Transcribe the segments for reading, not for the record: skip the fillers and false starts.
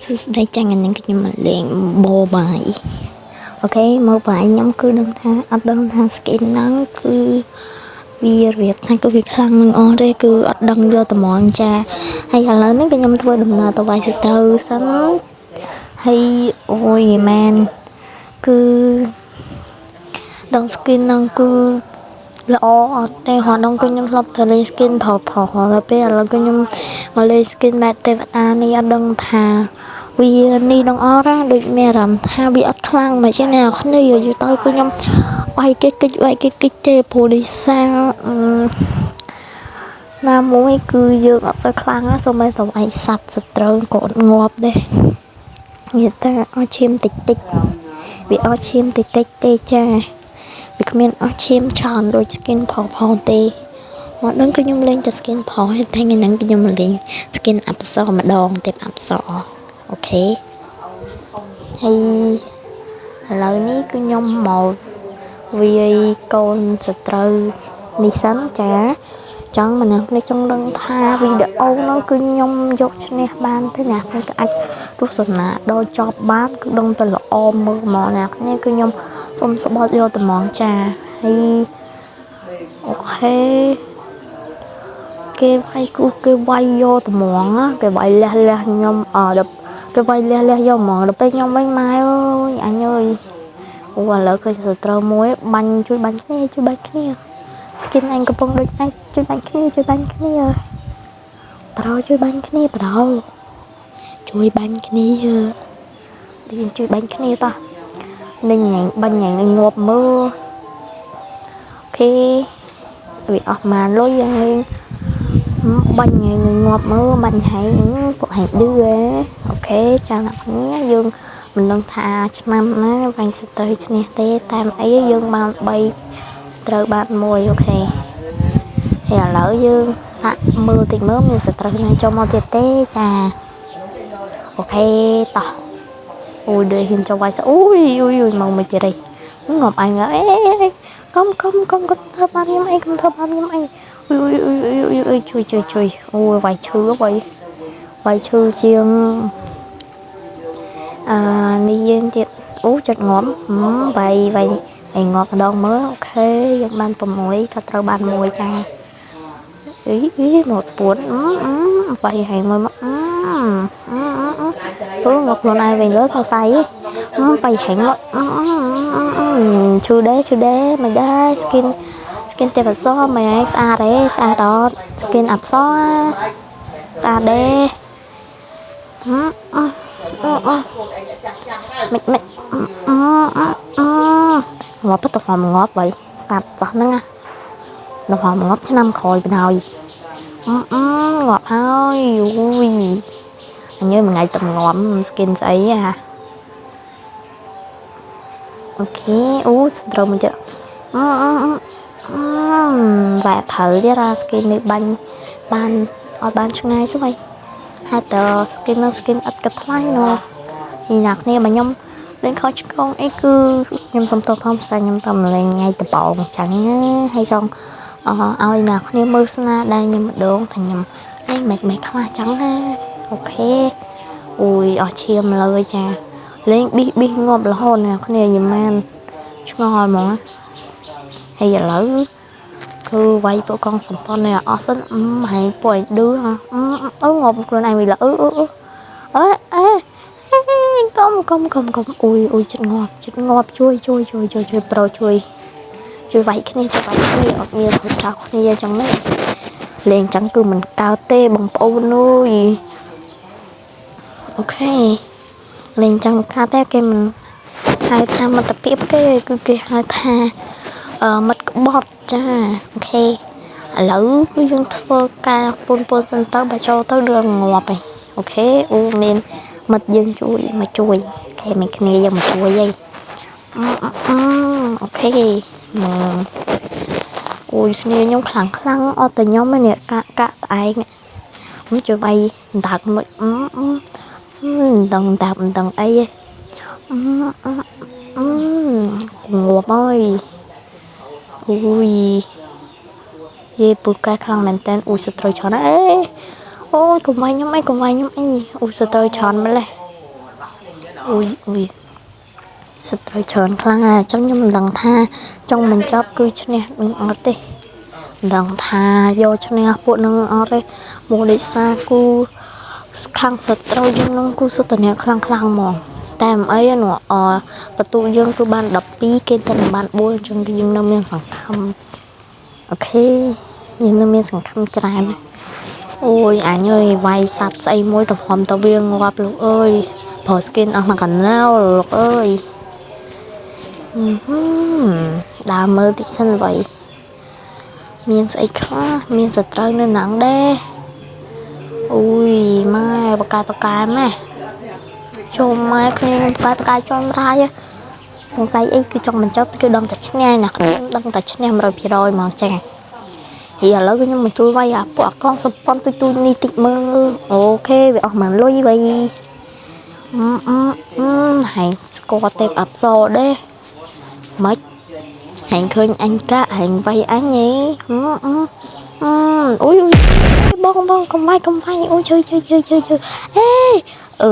សួស្តីចាញ់ថ្ងៃនេះខ្ញុំមកលេង Mobile OK Mobile ខ្ញុំគឺដឹងថាអត់ដឹងថា skin ហ្នឹងគឺវារបៀបថាគឺវាខ្លាំងនឹងអស់ទេគឺអត់ដឹងយកត្មងចាហើយឥឡូវនេះគឺខ្ញុំធ្វើដំណើរទៅវាយសត្រូវសិនហើយអូយមែនគឺដឹង skin ហ្នឹងគឺល្អអត់ទេហត់ដងគឺខ្ញុំធ្លាប់ទៅលេង skin ប្រុសប្រុសដល់ពេលឥឡូវគឺខ្ញុំមកលេង skin បែបទេវតានេះអត់ដឹងថាវានេះដងអត់ណាដូចមានអារម្មណ៍ថាវាអត់ខ្លាំងមិនចឹងអ្នកគ្នាយូរទៅគឺខ្ញុំវាយគេគិចវាយគេគិចទេព្រោះដោយសារណាមួយគឺយើងអត់សូវខ្លាំងណាសូម្បីតែវាយសัตว์សត្រូវក៏អត់ងាប់ដែរនិយាយថាអស់ឈាមតិចតិចវាអស់ឈាមតិចតិចទេចាវាគ្មានអស់ឈាមច្រើនដូច skin ផផទេមកដឹងគឺខ្ញុំលេងតែ skin ផហើយតែថ្ងៃហ្នឹងគឺខ្ញុំមកលេង skin អប្សរម្ដងទេអប្សរ OK ហើយឥឡូវនេះគឺខ្ញុំមកវាយកូនសត្រូវនេះសិនចាចង់ម្នាក់នេះចង់ដឹងថាវីដេអូនោះគឺខ្ញុំយកឈ្នះបានទេអ្នកនេះក៏អាចទស្សនាដល់ចប់បានគឺដឹងតែល្អមើលហ្មងអ្នកនេះគឺខ្ញុំសុំស្បត់យកត្មងចាហើយ OK គេវាយគូគេវាយយកត្មងគេវាយលះលះខ្ញុំអដល់គេវាយលះលះយកហ្មងដល់ពេលខ្ញុំវិញម៉ែអើយអញអើយអូឥឡូវឃើញសត្រូវមួយបាញ់ជួយបាញ់គ្នាជួយបាញ់គ្នា skin អញកំពុងដូចអញជួយបាញ់គ្នាជួយបាញ់គ្នាប្រូជួយបាញ់គ្នាប្រូជួយបាញ់គ្នាទីជួយបាញ់គ្នាតោះនឹងញ៉ាំបាញ់ញ៉ាំនឹងងាប់មើល OK វាអស់ម៉ានលុយហើយបាញ់ញ៉ាំនឹងងាប់មើលបាញ់ហែងពួកហែងឌឺហ៎ OK ចាអ្នកគ្នាយើងមិនដឹងថាឆ្នាំណាបាញ់សត្រូវឈ្នះទេតាមអីយើងបាន3ត្រូវបាន1 OK ហើយឥឡូវយើងសាក់មើលតិចមើលមានសត្រូវណាចូលមកទៀតទេចា OK តោះអូយដូចហ៊ានចូលវាយអូយអូយអូយមកមួយទៀតឯងងាប់អញអេកុំកុំកុំកុំធ្វើបាបខ្ញុំអីកុំធ្វើបាបខ្ញុំអីអុយអុយអុយអុយអុយជួយជួយជួយអូយវាយឈឺវាយវាយឈឺជាងអឺនេះយើងទៀតអូចិត្តងាប់វាយវាយហើយងាប់ម្ដងមើល OK យើងបាន6ក៏ត្រូវបាន1ចាអីអីមកពួនវាយហើយមួយមកអឺអឺងាប់ខ្លួនឯងវិញលើសង្ស័យបាយហែងមកឈឺដែរឈឺដែរមិនដែរ skin skin ទេពអប្សរមិនឯងស្អាតទេស្អាតអត់ skin អប្សរស្អាតទេអឺអឺអឺមិនមិនអឺអឺងាប់ទៅហមងាប់ហើយសាប់ចោះហ្នឹងណាដល់ហមងាប់ឆ្នាំក្រោយបណ្ដោយអឺអឺងាប់ហើយអូយអញមួយថ្ងៃតែងាប់ skin ស្អីហ่ะ OK អូស្ត្រូវមួយទៀតអឺអឺអឺវ៉ាត្រូវទៀតអា skin នេះបាញ់បានអត់បានឆ្ងាយស្អីហេតុតែ skin នឹង skin អត់គិតថ្លៃណោះនេះអ្នកគ្នាបើខ្ញុំលេងខុសឆ្គងអីគឺខ្ញុំសុំទោសផងផ្សេងខ្ញុំតែលេងថ្ងៃដំបងចឹងណាហើយចង់ឲ្យអ្នកគ្នាមើលស្នាដៃខ្ញុំម្ដងថាខ្ញុំលេងមិនមិនខ្លះចឹងណា OK អូយអស់ឈាមលើចាលេងប៊ីសប៊ីសងាប់រហូតអ្នកគ្នាយីមែនឆ្ងល់ហ្មងហើយឥឡូវគឺវាយពួកកងសម្ព័ន្ធនេះអស់សិនហែងពួកឯងឌឺហ៎អឺងាប់ខ្លួនឯងវិញអឺអឺអឺអេអេកុំកុំកុំកុំអ៊ុយអ៊ុយចិត្តងាប់ចិត្តងាប់ជួយជួយជួយជួយជួយប្រូជួយជួយវាយគ្នាជួយវាយគ្នាអត់មានរត់ចោលគ្នាអញ្ចឹងទេលេងអញ្ចឹងគឺមិនកើតទេបងប្អូនអើយ OK លេងចឹងខាតទេគេមិនហៅថាមិត្តភាពគេគឺគេហៅថាមិត្តក្បត់ចា OK ឥឡូវគឺយើងធ្វើការពូនពូនសិនទៅបើចូលទៅរឿងងាប់ឯង OK អូមានមិត្តយើងជួយមកជួយ OK មានគ្នាយើងមកជួយឯង OK មកអូយគ្នាខ្ញុំខ្លាំងខ្លាំងអត់តែខ្ញុំឯនេះកាក់កាក់ត្អែងជួយវាយដើកមួយមិនដឹងតាមិនដឹងអីទេអឺងាប់ហើយអូយយេពូកែខ្លាំងមែនតើអូយសត្រូវច្រើនណាស់អេអូយកុំវាយខ្ញុំអីកុំវាយខ្ញុំអីអូសត្រូវច្រើនម្លេះ អូយអូយសត្រូវច្រើនខ្លាំងហើយអញ្ចឹងខ្ញុំមិនដឹងថាចង់បញ្ចប់គឺឈ្នះនឹងអត់ទេមិនដឹងថាយកឈ្នះពួកនឹងអត់ទេមកដូចសាគូខាងសត្រូវយើងនឹងគូសុទ្ធតែអ្នកខ្លាំងខ្លាំងហ្មងតែមិនអីនោះអបន្ទូយើងគឺបាន12គេតែមិនបាន4អញ្ចឹងយើងនៅមានសង្ឃឹម okay យើងនៅមានសង្ឃឹមច្រើនណាអូយអញអើយវាយសัตว์ស្អីមួយទំហំទៅវាងាប់លោកអើយប្រើ skin អស់មកកណៅលោកអើយអឺហឹមដើរមើលតិចសិនវ៉ៃមានស្អីខ្លះមានសត្រូវនៅហ្នឹងដែរអូយម៉ែបកាយបកាយម៉ែចូលម៉ែគ្នាខ្ញុំបកាយបកាយចំរាយសង្ស័យអីគឺចង់បញ្ចប់គឺដឹងតែឈ្នះណាខ្ញុំដឹងតែឈ្នះ100%ហ្មងចាហីឥឡូវគឺខ្ញុំមកជួយវាយអាពួកអាកងសម្ព័ន្ធទូចទូចនេះតិចមើល okay វាអស់មកលុយវ៉ៃអឺអឺអឺហែងស្គាល់ទេពអប្សរដែរម៉េចហែងឃើញអញកាក់ហែងវាយអញហីអឺអឺអឺអូយអូយបងបងកុំវាយកុំវាយអូយឈឺឈឺឈឺឈឺឈឺអេអឺ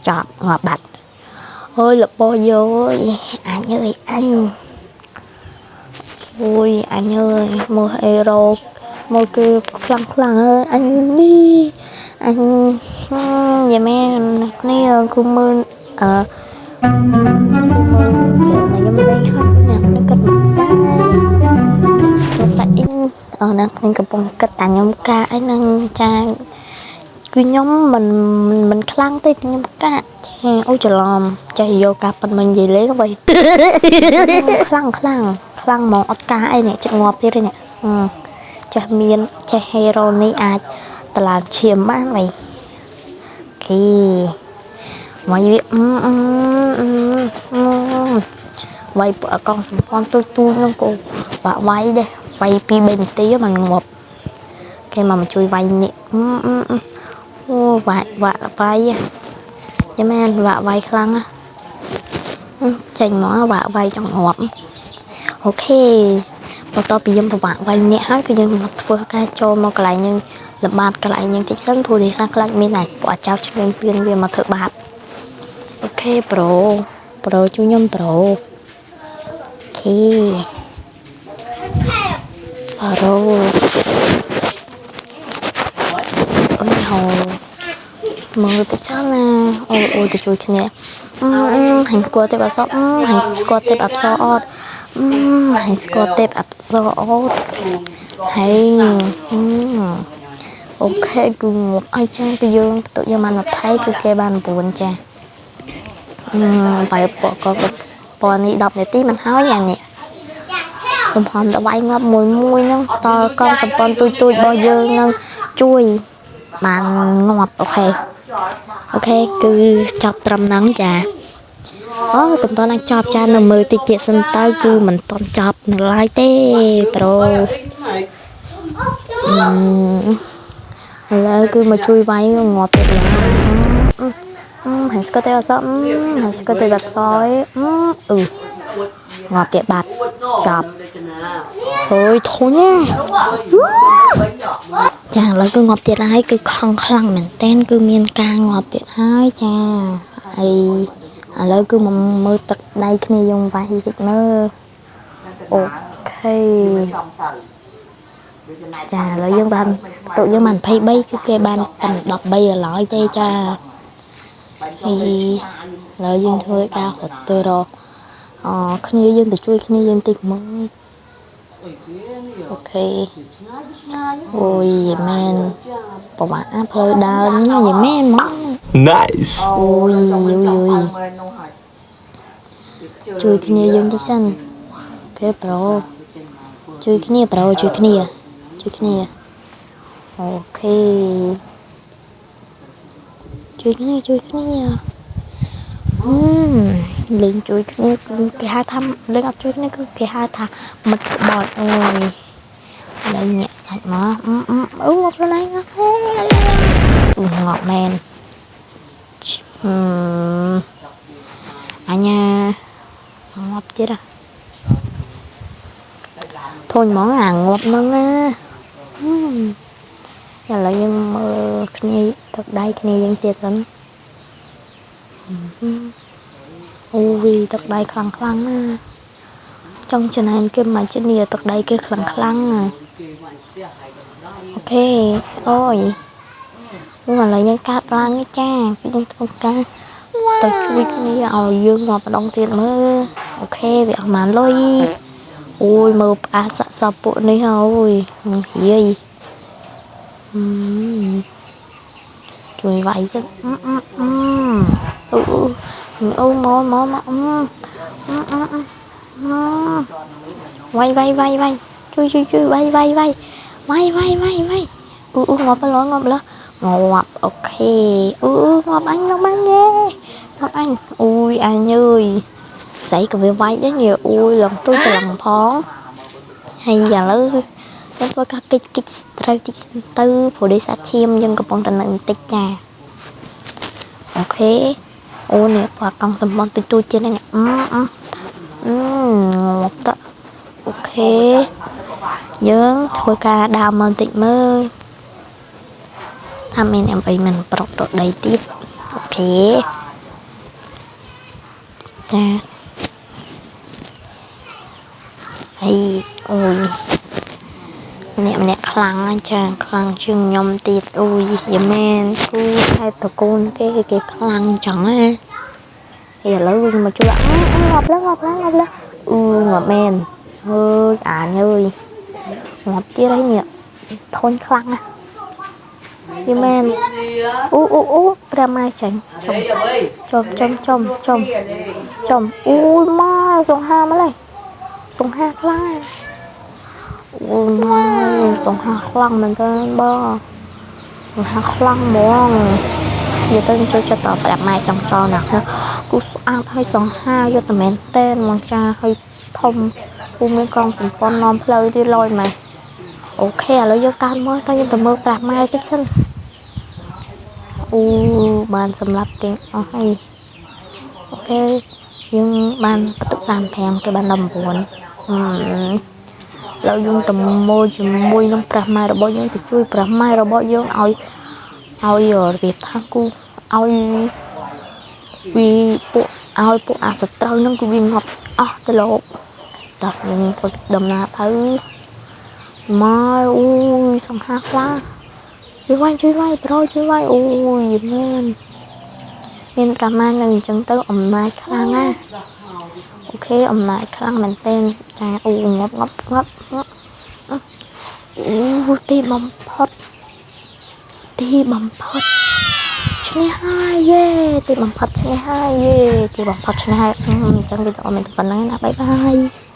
ចាប់ងាប់បាត់អើយលបយោយអញអើយអញអូយអញអើយមើលអេរ៉ូមកគឺខ្លាំងខ្លាំងអើយអញនេះអញយ៉ាមែននេះគឺមើលអឺគឺមើលគេណាខ្ញុំលេងហត់អ្នកនេះគិតមកដែរសង្ស័យអ៊ីនអឺអ្នកខ្ញុំកំពុងគិតតែខ្ញុំកាអីហ្នឹងចាគឺខ្ញុំមិនមិនខ្លាំងទេខ្ញុំកាចាអូច្រឡំចេះយកការប៉ិនមកនិយាយលេងវិញខ្លាំងខ្លាំងខ្លាំងហ្មងអត់ការអីនេះចិត្តងាប់ទៀតទេនេះចេះមានចេះ hero នេះអាចតឡើងឈាមបានវិញគេមកវាអឺអឺអឺអឺវាយពួកកងសម្ព័ន្ធទូចទូចហ្នឹងក៏បាក់វាយដែរវាយ2 3នាទីបានងាប់គេមកមកជួយវាយនេះអឺអឺអូវាក់វាក់វាយយ៉ាមែនវាក់វាយខ្លាំងណាចេញមកវាក់វាយចង់ងាប់ okay បន្ទាប់ពីយើងពិបាកវាយអ្នកហើយគឺយើងមកធ្វើការចូលមកកន្លែងយើងល្បាតកន្លែងយើងតិចសិនព្រោះដោយសារខ្លាចមានតែពួកអាចៅឆ្លៀនពៀនវាមកធ្វើបាប okay bro bro ជួយខ្ញុំ bro okay bro អូយហូមើលតិចសិនណាអូអូទៅជួយគ្នាអឺហាញ់ស្គាល់ទេពអប្សរហាញ់ស្គាល់ទេពអប្សរអត់អឺហាញ់ស្គាល់ទេពអប្សរអត់ហើយ okay គឺងាប់ឲ្យចាគឺយើងបន្ទុកយើងបាន20គឺគេបាន9ចាអឺបាយពកក៏ពណ៌នេះ10នាទីមិនហើយអានេះកំហំតវាយងាប់មួយមួយហ្នឹងតកងសម្ព័ន្ធទូចទូចរបស់យើងនឹងជួយបានងាប់ okay okay គឺចប់ត្រឹមហ្នឹងចាអូកុំតន់អាចចប់ចានៅមើលតិចទៀតសិនទៅគឺមិនតន់ចប់នៅឡើយទេ bro អឺឥឡូវគឺមកជួយវាយងាប់ទៀតឡើយអឺហើយស្គាល់ទេអត់សហើយស្គាល់ទេបាត់សយអឺងាប់ទៀតបាត់ចប់អើយធុញចាឥឡូវគឺងាប់ទៀតហើយគឺខំខ្លាំងមែនតែនគឺមានការងាប់ទៀតហើយចាហើយឥឡូវគឺមកមើលទឹកដៃគ្នាយើងវាយតិចមើល okay ចាឥឡូវយើងបានតុយើងបាន23គឺគេបានតែ13ឥឡូវទេចាហើយឥឡូវយើងធ្វើការរត់ទៅរកអគ្នាយើងទៅជួយគ្នាយើងតិចមើល okay អូយមែនពិបាកអាផ្លូវដើរនេះយមែនហ្មង Nice. អូយអូយអូយជួយគ្នាយើងតិចសិន okay bro ជួយគ្នា bro ជួយគ្នាជួយគ្នា okay ជួយគ្នាជួយគ្នាអឺលេងជួយគ្នាគឺគេហៅថាលេងអត់ជួយគ្នាគឺគេហៅថាមិត្តក្បត់អូយឥឡូវញាក់សាច់មកអឺអឺអូងាប់ខ្លួនឯងងាប់ហេអូងាប់មែនអឺអញ្ញាងាប់ទៀតអាធុញហ្មងអាងាប់ហ្នឹងណាឥឡូវយើងមើលគ្នាទឹកដៃគ្នាយើងទៀតសិន។ អូយទឹកដៃខ្លាំងខ្លាំងណាស់ចង់ចំណែនគេមកជានេះទឹកដៃគេខ្លាំងខ្លាំងណាOK អូយឥឡូវយើងកាត់ឡើងចាគឺយើងធ្វើការទៅជួយគ្នាឲ្យយើងងាប់ម្ដងទៀតមើល OK វាអស់បានលុយអូយមើលផ្អាសាក់សពពួកនេះហើយរាយជួយវាយសិនអឺអឺអឺអូអូមកមកមកអឺអឺអឺអឺវាយវាយវាយវាយជួយជួយជួយវាយវាយវាយវាយវាយវាយវាយអ៊ូអ៊ូងាប់ឡងាប់ឡងាប់ OK អ៊ូងាប់អញងាប់អញយេងាប់អញអូយអញអើយស្អីក៏វាវាយដែរនេះអូយឡងទូច្រឡំផងហើយឥឡូវខ្ញុំធ្វើការគិចគិចត្រូវតិចសិនទៅព្រោះដោយសារឈាមយើងកំពុងតែនៅបន្តិចចា OK អូនេះពណ៌កង់សម្បត្តិទូចទូចទៀតនេះអឺអឺអឺងាប់ត OK យើងធ្វើការដើរមកបន្តិចមើលថាមានអ្វីមិនប្រកដដីទៀត OK ចាហើយអូយម្នាក់ម្នាក់ខ្លាំងណាស់ចាខ្លាំងជាងខ្ញុំទៀតអូយយ៉ាមែនគូខែតកូនគេគេខ្លាំងចឹងណាហើយឥឡូវខ្ញុំមកជួយអឺងាប់ឡើងងាប់ឡើងងាប់ឡើងអឺងាប់មែនអើយអានអើយងាប់ទៀតហើយនេះធន់ខ្លាំងណាស់យ៉ាមែនអូអូអូព្រះម៉ែចាញ់ចំចំចំចំចំចំអូយម៉ែសង្ហាមកលេសង្ហាខ្លាំងអូយម៉ែសង្ហាខ្លាំងមែនតើបងសង្ហាខ្លាំងហ្មងនិយាយទៅចូលចិត្តតប្រាប់ម៉ែចង់ចោលណាស់គូស្អាតហើយសង្ហាយកតែមែនតែនហ្មងចាហើយធំពូមានកងសម្ព័ន្ធនាំផ្លូវទៀតលយម៉ែ OK ឥឡូវយើងកើតមកតើយើងទៅមើលប្រាប់ម៉ែតិចសិនអូបានសម្រាប់ទាំងអស់ហើយ OK យើងបានបន្ទុក35គេបាន19អឺឥឡូវយើងទៅមើលជាមួយនឹងព្រះម៉ែរបស់យើងទៅជួយព្រះម៉ែរបស់យើងឲ្យឲ្យរបៀបថាគូឲ្យវាពួកឲ្យពួកអាសត្រូវនឹងគឺវាងាប់អស់ទៅលោកតោះយើងធ្វើដំណើរទៅមកអូយសង្ហាខ្លាជួយវាយជួយវាយប្រូជួយវាយអូយមែនមានប្រមាណនៅអញ្ចឹងទៅអំណាចខ្លាំងណា OK អំណាចខ្លាំងមែនទែនចាអូងាប់ងាប់ងាប់ងាប់អូទីបំផុតទីបំផុតឈ្នះហើយយេទីបំផុតឈ្នះហើយយេទីបំផុតឈ្នះហើយអញ្ចឹងវីដេអូមានតែប៉ុណ្្នឹងណា bye bye.